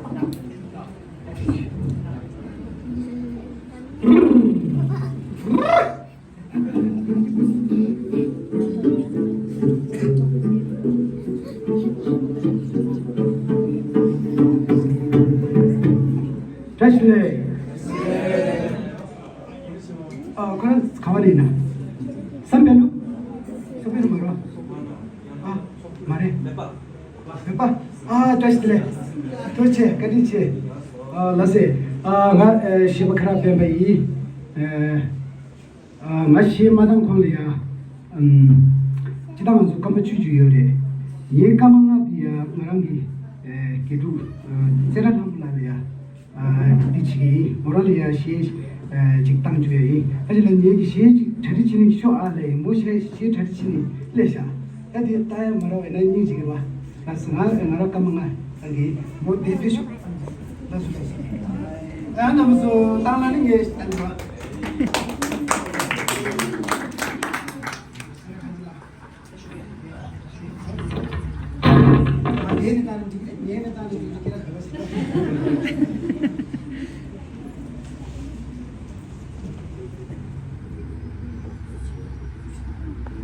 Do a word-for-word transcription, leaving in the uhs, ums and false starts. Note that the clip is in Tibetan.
བཀྲ་ཤིས་བདེ་ལེགས། ཨ། ཁོ་རང་ག་བ་ནས་ཡིན་ན། བསམ་འཕེལ་ལུ། བསམ་འཕེལ་ལུ་མ་རེད། ཨ། མ་རེད། མེད་པ། ཨ། བཀྲ་ཤིས་བདེ་ལེགས། ཐུགས་རྗེ་ཆེ། བཀའ་དྲིན་ཆེ། ཨ། ལགས་སེ། ཨ། ང་ཨ་གཞས་པ་ཁ་རག་སྤེན་པ་ཡིན། ཨ། ཨ། ང་གཞས་མ་བཏང་གོང་ལ་ཡ། ཨམ། སྤྱིར་བཏང་ང་ཚོ་སྐར་མ་བཅུ་བཅུ་ཡོད་རེད། ངའི་སྐར་མ་ལྔ་འདི་ཡ་ང་རང་གི་ཨ་དགེ་ཕྲུག་ཨ་རྩེ་ཁྲ་ལྷ་མོ་ལགས་ལ་ཡ། ཨ། འདི་བྱེད་ཀྱི་ཡིན། མོ་རང་ལ་ཡ་གཞས་ཨ་ཅིག་བཏང་བཅུག་ཡ་ཡིན། ཨ་ཅེ་ལགས། ངེད་ཀྱི་གཞས་ཅིག་གྲ་སྒྲིག་བྱེད་ནི་ཤོག་ཨ་ལས། མོ་གཞས་གཞས་གྲ་སྒྲིག་བྱེད་ནི་སླེབས་ཤག་ཨ་དེ་ལྟ་ཡ་མ་རག་པ་ཡིན་ན་སྙིང་རྗེ་གི་རེད་པ། ལགས་སོ། ང་ང་རང་སྐར་མ་ལྔ་རང་གི་མོ་དེ་སྤྲད་ཤོག་ལགས་སོ། ལགས་སོ། ཡང་རྣམ་པ་ཚོ་བཏང་ན་ནི་ངས་བཏང་གི་རེད། ངས་ནི་བཏང་ན་འགྲིག་གི་རེད། ངས་ནི་བཏང་ན་འགྲིག་གི་རེད། ཁྱེད་རང་ག་པར་ཟེར།